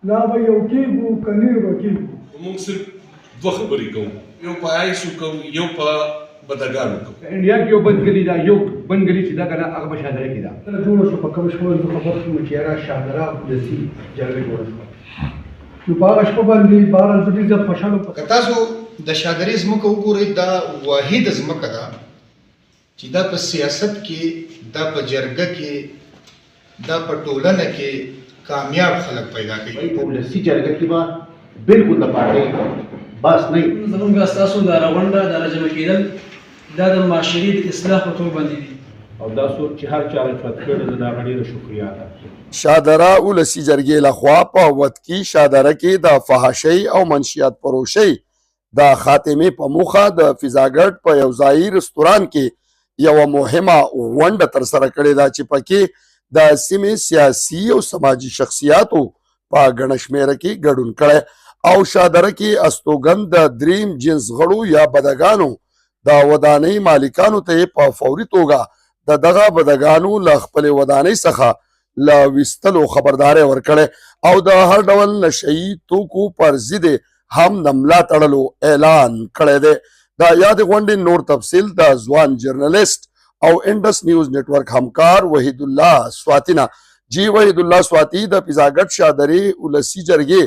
لا به یو کېږو که نه ورکېږو. موږ صرف دوه خبرې کوو، یو په آیسو کوو، یو په بدګانو کوو. انډیا کې یو بند ګلی دا، یو بند ګلی چې دا کنه، هغه په شاهدره کې ده. کله جوړه شوه؟ په کومه شپه زه خبر شوم چې یاره شاهدره ولسي جرګه جوړه شوه؟ نو په هغه شپه باندې بهرحال زه ډېر زیات خوشحاله وم. که تاسو د شادرې ځمکه وګورئ، دا واحده ځمکه ده چې دا په سیاست کې، دا په جرګه کې، دا په ټولنه کې کامیاب خلک پیدا کوي. په ولسي جرګه کې به بالکل د پارټۍ باس نه. زمونږ ستاسو دا راغونډه، دا راجمع کېدل، دا د معاشرې د اصلاح په تور باندې دي. او دا څوک چې هر چا رشوت کړی، زه د هغه ډېره شکریه ادا کوم. شادره ولسی جرګې لخوا په ودکی شادره کې د فحاشۍ او منشیات فروشۍ د خاتمې په موخه د فضاګډ په یو ځایي رستوران کې یوه مهمه غونډه ترسره کړې ده، چې پکې د سیمې سیاسي او سماجي شخصیاتو په ګڼه شمېره کې ګډون کړی، او شادره کې استوګن د دریم جنس غړو یا بدګانو د ودانۍ مالکانو ته په فوري توګه د دغه بدګانو له خپلې ودانۍ څخه له ویستلو خبرداری ورکړی، او د هر ډول نشهيي توکو پر ضد هم د ملا تړلو اعلان کړی دی. د یادې غونډې نور تفصیل د ځوان جرنلیست او انډس نیوز نتورک همکار وحید الله سواتی نه. جی وحید الله سواتی، د پیزاګټ شادرې ولسی جرګې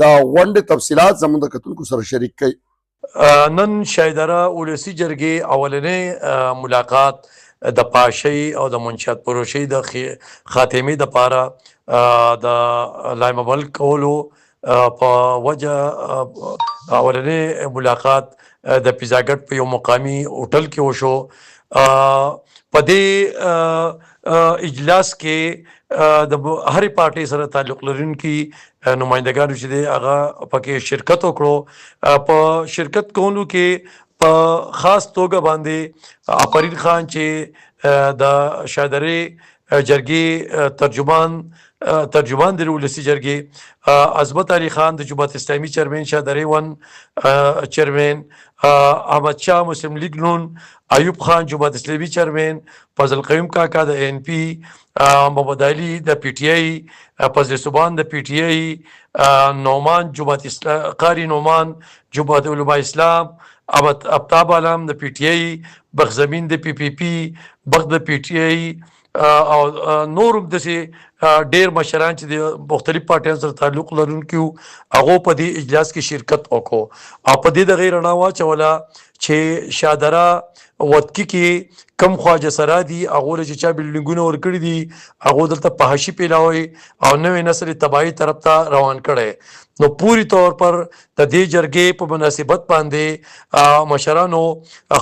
د غونډې تفصیلات زموږ د کتونکو سره شریک کړئ. نن شایدره ولسی جرګې اولنې ملاقات د پاشۍ او د منشیات فروشۍ د خاتمې د پاره د لایم عمل کولو په وجه اولنې ملاقات د پیزاګټ په یو مقامي هوټل کې وشو. په دې اجلاس کې د هرې پارټۍ سره تعلق لرونکي نمایندګانو چې دی هغه پکې شرکت وکړو. په شرکت کولو کې په خاص توګه باندې آفرین خان چې د شادرې جرګې ترجمان دی ولسی جرګې، عظمت علي خان د جماعت اسلامي چیرمن، شادرې ون چیرمن، احمد شاه مسلم لیګ نون، ایوب خان جماعت اسلامي چیرمن، فضل قیوم کاکا د ان پی، محمد علي د پی ټی آی، فضل سبحان د پی ټی آی، نعمان جماعت اسلام، قاری نعمان جماعت علماء اسلام، احمد افتاب عالم د پی ټی آی، بخزمین د پی پی پی، بخت د پی ټی آی، او نور هم داسې ډېر مشران چې د مختلف پارټیانو سره تعلق لرونکي وو، هغو په دې اجلاس کې شرکت وکړو، او په دې دغه رڼا واچوله چې شادره ودکی کې کم خواجه سرا دي، هغو له چې چا بلډینګونه ورکړي دي، هغو دلته فحاشي پیلاوي او نوې نسل یې تباهي طرف ته روان کړی. نو پوری طور پر د دې جرګې په مناسبت باندې مشرانو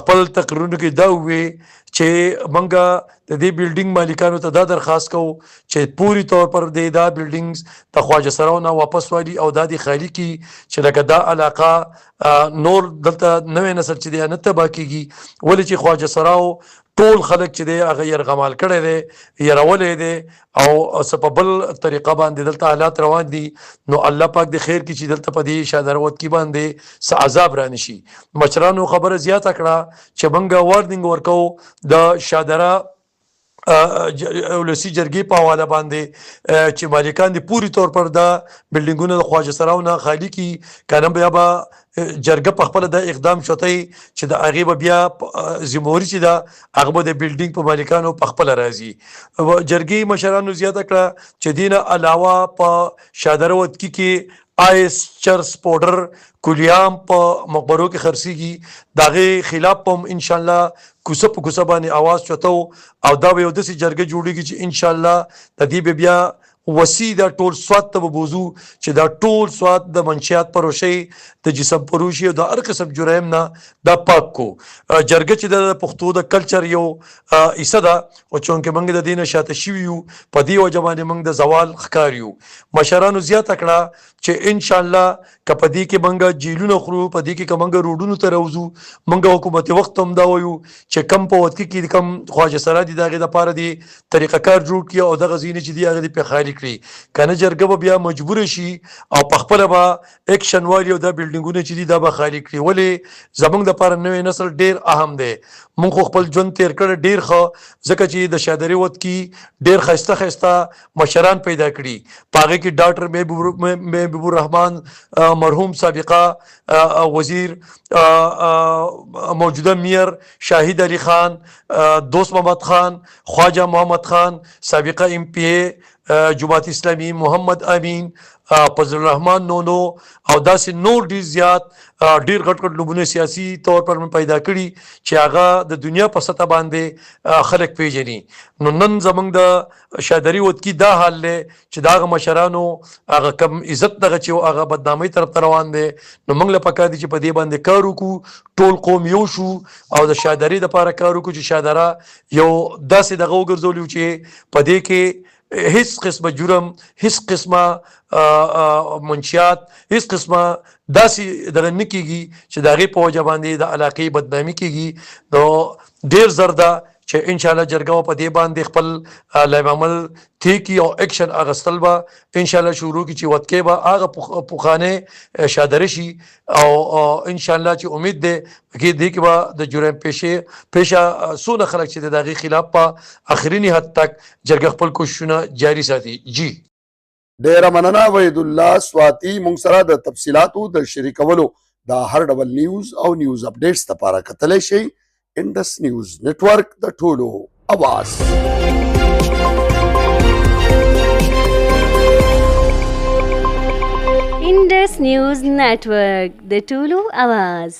خپل تقریرونو کې دا ووی چې مونږ د دې بلډینګ مالکانو ته دا درخواست کوو چې پوری طور پر دې دا بلډینګز د خواجه سراو نه واپس والی او دا دې خالی کی، چې لکه دا علاقه نور دلته نوې نسل چې دی نه تباه کیږي، ولې چې خواجه سراو ټول خلک چې دی هغه یرغمال کړی دی، یرولې دی، او څه په بل طریقه باندې دلته حالات روان دي. نو الله پاک دې خیر کړي چې دلته په دې شادروت کې باندې څه عذاب را نشي. مشرانو خبره زیاته کړه چې مونږ وارنینګ ورکو د شادره ولسی جرګې په حواله باندې چې مالکان دې پوری طور پر دا بلډینګونه د خواجه سراو نه خالی کی، کنه بیا به جرګه په خپل د اقدام شوتای چې د هغې به بیا ذمہواري چې ده هغه به د بلډینګ په مالکانو په خپل راځي. جرګې مشرانو زیاته کړه چې دینه علاوه په شادره ودکی کې آیس، چرس پاوډر کلیام په مقبرو کې خرڅیږي، د هغې خلاف به هم انشاءالله کوڅه په کوڅه باندې اواز چتو، او دا به یو داسې جرګه جوړیږي چې انشاءالله د دې به بیا وسیع دا ټول سوات ته به بوزو، چې دا ټول سوات د منشیات پروشۍ، د جسم پروشي او د هر قسم جرایم نه دا پاک کو. جرګه چې د پښتو د کلچر یو حصه ده، او چونکه موږ د دې نه شاته شوي یو، په دې وجه باندې موږ د زوال ښکار یو. مشرانو زیاته کړه چې انشاءالله که په دې کې موږ جیلونه خورو، په دې کې که موږ روډونو ته راوځو، موږ حکومت وخت هم دا وایو چې کم په وتکي کې کم خواجه سرا دي، د هغې دپاره دې طریقه کار جوړ کړي او دغه ځینې چې دي هغه دې پرې خالي کړي. کړي، کنه جرګه به بیا مجبور شي او په خپله به اکشن والي او دا بلډینګونه چې دي دا به خالي کړي. ولې زمونږ دپاره نوی نسل ډیر اهم دی. مونږ خو خپل ژوند تیر کړی ډیر ښه، ځکه چې د شادرې ودکي ډیر ښایسته ښایسته مشران پیدا کړي. په هغې کې ډاکټر محبوب الرحمن مرحوم سابقه وزیر، موجوده میر شاهد علي خان، دوست محمد خان، خواجه محمد خان سابقه ایم پی ای جماعت اسلامي، محمد امین، فضل الرحمن نونو او داسې نور ډیر زیات ډیر غټ غټ نومونه سیاسي طور پر پیدا کړي چې هغه د دنیا په سطح باندې خلک پیژني. نو نن زمونږ د شادري ودکی دا حال دی چې د هغه مشرانو هغه کم عزت دغه چې هغه بدنامۍ طرف ته روان دی. نو موږ له پکار دي چې په دې باندې کار وکړو، ټول قوم یو شو او د شادرې دپاره کار وکړو چې شادره یو داسې دغه وګرځولی چې په دې کې هیڅ قسمه جرم، هیڅ قسمه منشیات، هیڅ قسمه داسې دغه نه کېږي چې د هغې په وجه باندې د علاقې بدنامي کېږي. نو ډېر زر ده چې انشاءالله جرګه به په دې باندې خپل لایحه عمل تیکي او اکشن اغستل به انشاءالله شروع کړي چې ودکې به هغه پخوانی شادره شي او انشاءالله چې امید دی کې دې کې به د جرم پیشه څونه خلک چې د هغې خلاف په اخریني حد تک جرګه خپل کوششونه جاري ساتي. جی ډیره مننه وحید الله سواتی. مونږ سره د تفصیلاتو د شریکولو د هر ډول نیوز او نیوز اپډیټس لپاره کتلی شئ انډس نیوز نتورک، د ټولو اواز. انډس نیوز نتورک، د ټولو اواز.